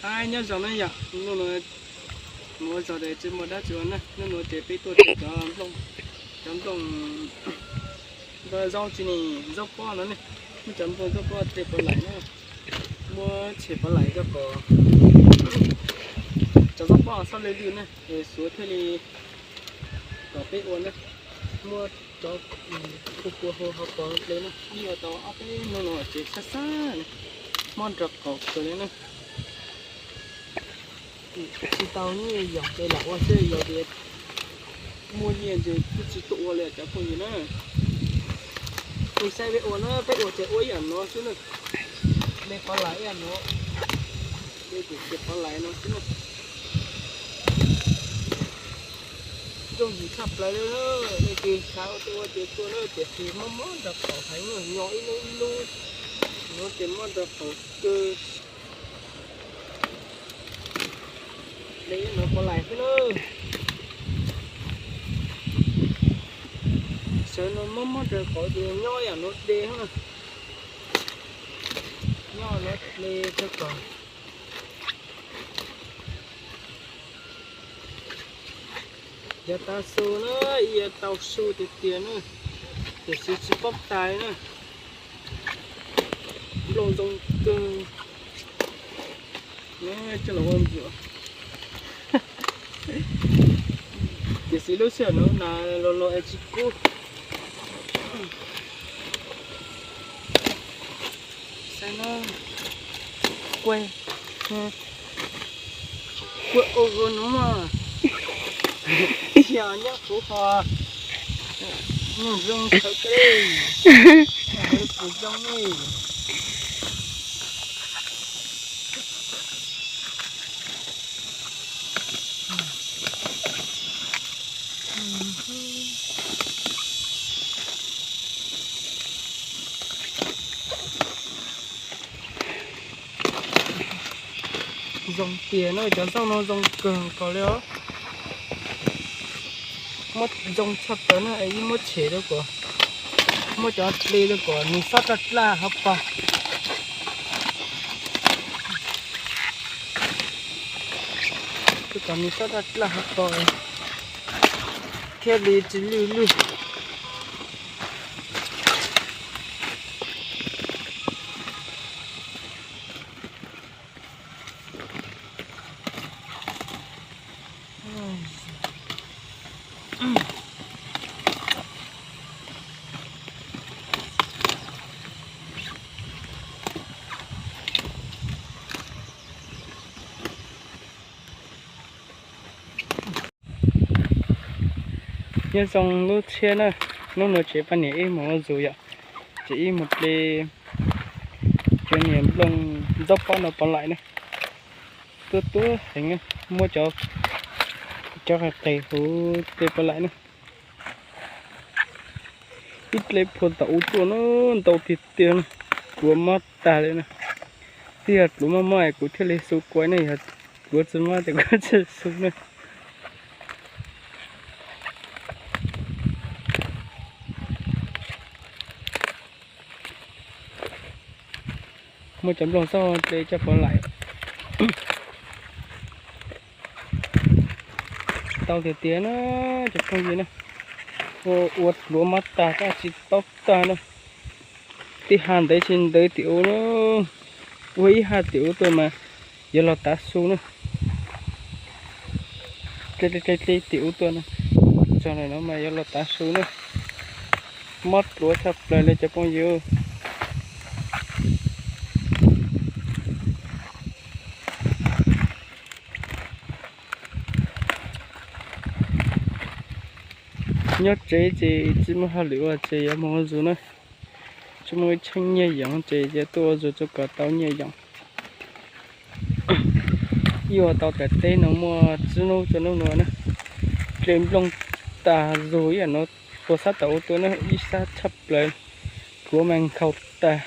Ai, nyob zoo na yom, hnub no mus ua zog ces tsis muaj dab tsi ua na, hnub no ces peb tuaj tseem cov nplooj, cov nplooj, zaub tsi ne, zaub pob no ne, muab cov nplooj zaub pob tej pov laim na, muab tshem pov laim rau kom cov zaub pob txhob lwj lwj na, es xuav thiaj li kom peb ua na, muab cov kua kua hau hauv paus ple na, ib ua tau ob peb hnub no ces sab sab, mob nrog qaum kawg li na. Tsis tau nyiaj yom ces lam ua xwb, yog tias muaj nyiaj ces twb tsis tuaj ua li cov phooj ywg na. Peb saib peb ua na, peb ua ces ua ib yam no xwb na. Ple pov laim ib yam no, ple ces ple pov laim no xwb na. Yooj yim tshaj plaws li na, nej tig xav ua tuaj ua ces tuaj na, tiam sis mob mob nrog qaum heev na, nyo ib lub ib lub, no ces mob nrog qaum kawg. Ple no pov laim xwb na. Sawv no mob mob nrog qaum ces nyob yam no ple na. Nyob no ple rau kom yav tav su na, yuav tau su tiag tiag na, tiam sis tsis paub tas na. Nplooj zoo kawg. Coj los ua ncuav. Tiam sis lub sij hawm no nas los los es tsis kub. Saib no, kuaj, kuaj ua no mas, yog nyob kuv ho, nyob zoo khawv kawg li, kuv zoo li. Zoo tiag no, cov zaub no zoo kawg nkaus li os. Muab zoo tshaj plaws na, ib muab tshem rau kom, muab cov ple rau kom nws xob raj dlaj hauv paus. Rau kom nws xob raj dlaj hauv paus thiaj li tsis lwj lwj. Nyob zoo lub tshiab na, hnub no tsev poj niam ib mus ua zus yom, ces ib mus ple cov niag nplooj ntaub pob no pov laim na. Tuab tuab heev, muab cov, cov qis qis huv ple pov laim na. Ib ple phua tom u tuaj na, ntau tiag tiag na, pluav mob tag li na. Twb yog pluav mob mob es kuv thiaj li xu kua ne, yog pluav tsis mob ces kuv tsis xu na. Muab cov nplooj xauj ple coj pov laim. Tau tiag tiag na, cov phooj ywg na. Ua, ua pluav mob tag tab tsis paub tag na. Tij ha ntawd tsis ntawd tim u na. Ua ib ha tim u tuaj mas yuav los tav su na. Tle tle tle tim u tuaj na. Txog ntawm no mas yuav los tav su na. Mob pluav tshaj plaws li cov phooj ywg. Nyob tsev ces tsis muaj hauj lwm ua ces yuav mus ua zus na. Tsis muaj tsheej nyiaj yoov ces yuav tuaj ua zus rau kom tau nyiaj yoov. Ib ua tau tam teb no muaj tsib hnub rau hnub no na. Tle nplooj tag zug ib yam no, puas sab tom u tuaj na, ib sab tshaj plaws, pluav mas nkhaus tag.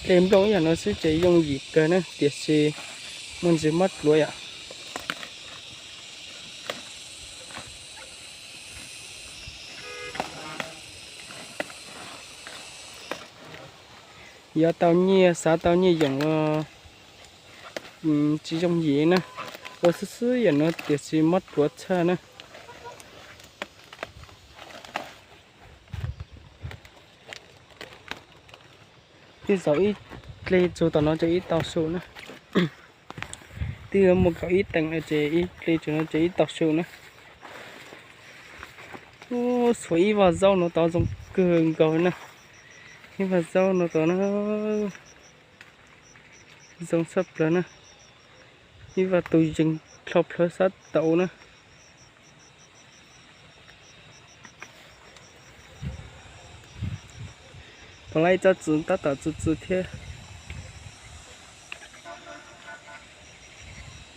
Ple nplooj ib yam no xwb ces yooj yim kawg na, tiam sis muaj ntsis mob pluav yom. Yuav tau nyiaj, xav tau nyiaj yoom los tsis yooj yim na. Ua xwb xwb yam no tiam sis mob ruav txhaj na. Twb zaum ib dle txug tom no ces ib tau su na. Twb muaj kaum ib teev no ces ib dle txug no ces ib tau su na. Ub, xuas ib vaj zaub no tod zoo kawg nkaus na. Ib vaj zaub no tod na, zoo tshaj plaws na. Ib vaj tus yees dlhau plawv sab tau na. Pom lawm ib tsob txwv tab tom txwv txwv thiab.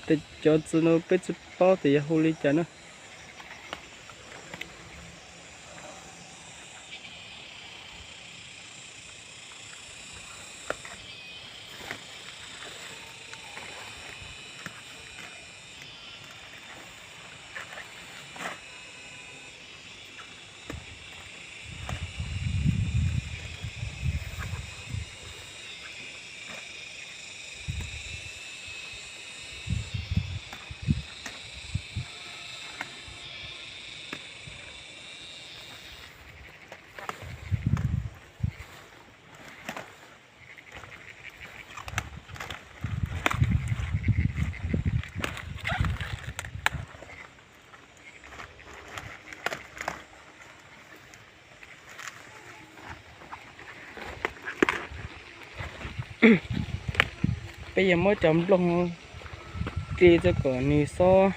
Tes cov txwv no peb tsis paub tias yog hu li cas na. Peb yuav muab cov nplooj dle txog kom nws xob,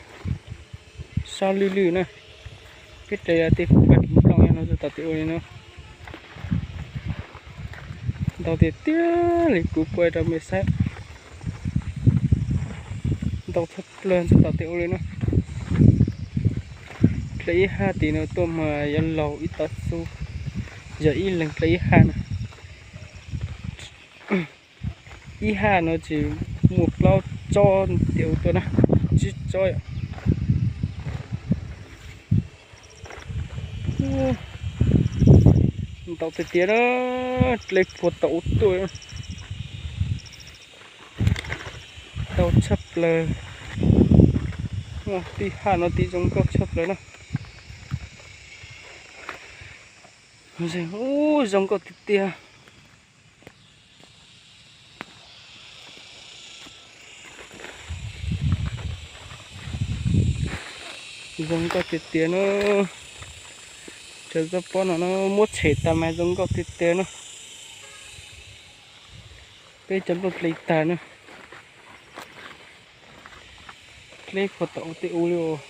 xob lwj lwj na. Peb dle tij faj nplooj no txog tom tej ua li no. Ntau tiag tiag li kuv pua rau mej saib. Ntau tshaj plaws txog tom tej ua li no. Dle ib haj tim no tuaj mas yuav laug ib tog xu, yog ib leeg dle ib haj na. Ib haj no tsis muaj plaub tsob tiav tuaj na, tsib tsob yom. Ntau tiag tiag na, dle puag tom ub tuaj. Ntau tshaj plaws. Tij haj no tij zoo nkauj tshaj plaws na. Ub, zoo nkauj tiag tiag. Zoo nkauj tiag tiag na. Cov zaub pob no na muab tshem tas mas zoo nkauj tiag tiag na. Peb cov nplooj dle tag na. Dle puag tom ub tej ub li os.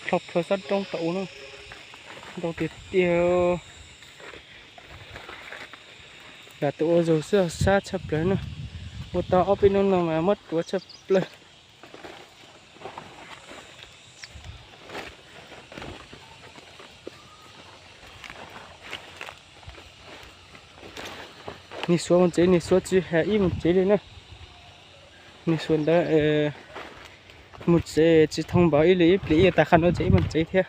Dlhau plawv sab roob tom ub na. Ntau tiag tiag. Lam tus ua zug xwb sab tshaj plaws na. Ua tau ob peb hnub no mas mob ruav tshaj plaws. Niag suav mus tsev, niag suav tsis hais ib mus tsev li na. Niag suav ntawd mus tsev tsis thoo npaum ib li, ib pliag ib tas qhov no tsev ib mus tsev thiab.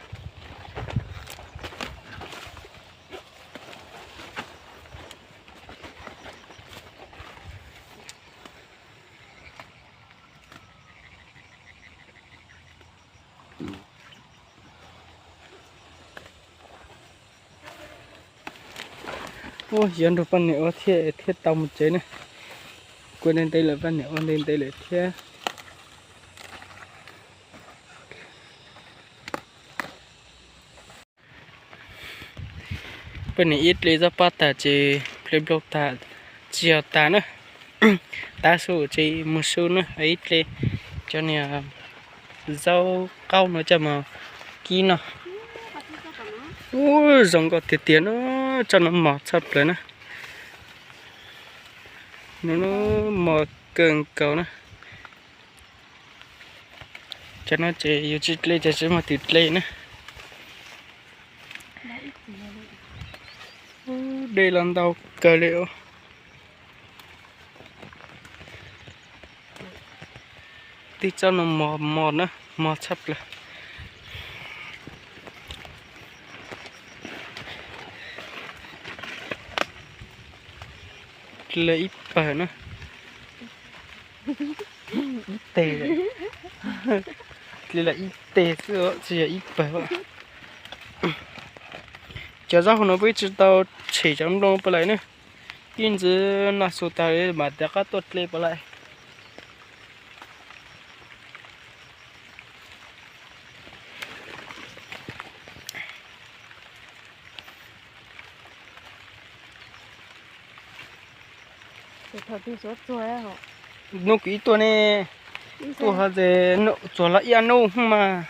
Ub, yuav nrog poj niam ua thiaj thiaj tau mus tsev na. Kuv ntev ntev lawm, poj niam ua ntev ntev lawm thiab. Poj niam ib dle zaub pob tag ces dle nplooj tag, tsis yog tag na. Tav su ces mus su na, ib dle cov niag zaub qaub no coj mus kib no. Ub, zoo nkauj tiag tiag na, tsob no mos tshaj plaws na. No mos kawg nkaus na. Cov no ces yus tsis dle ces tsis muaj twg dle na. Dej los ntau kawg li os. Tib tsob no mos mos na, mos tshaj plaws. Dle ib pawg na. Ib teg, dle ib teg xwb tsis yog ib pawg. Cov zaub hauv no peb tsis tau tshem cov nplooj pov lais na. Ib ntxwv noj su tag li mam rov qab tuaj dle pov lais. Hnub kws ib tuaj ne, tuaj ho txuas los ib ob hnub mas.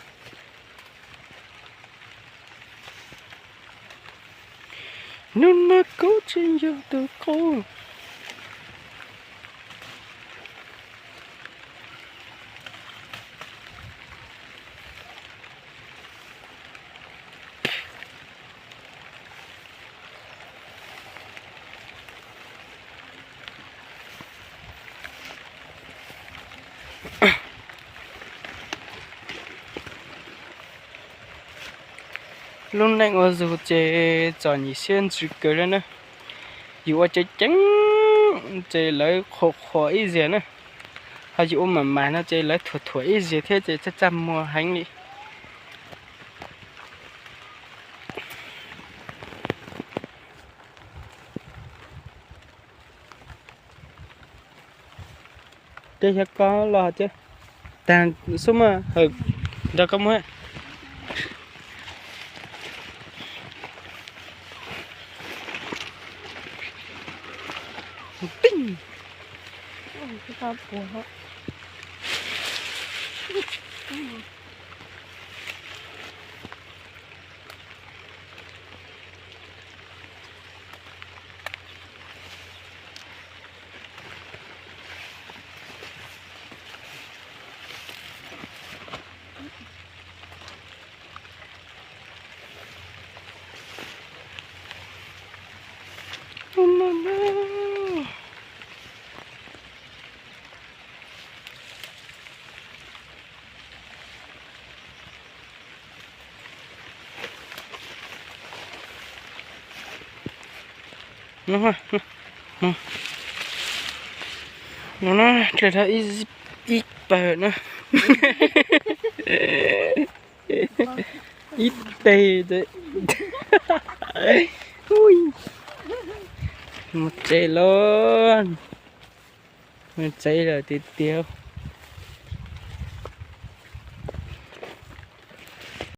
Hnub no kuv tsis yog tus qaug. Lub neej ua zug ces txom nyem siab ntsws kawg li na. Yus ua ceev ceev ces lawv qhuas qhuas ib zaug na, ho yus ua mas mas no ces lawv thuam thuam ib zaug thiab ces txaj txaj muag heev li. Ces xyov koj los ces tag xub mas hawm nrog koj mus. Tij. No na, dle tau ib pawg na. Ib teg. Mus tsev lawm. Mus tsev lawm tiag tiag.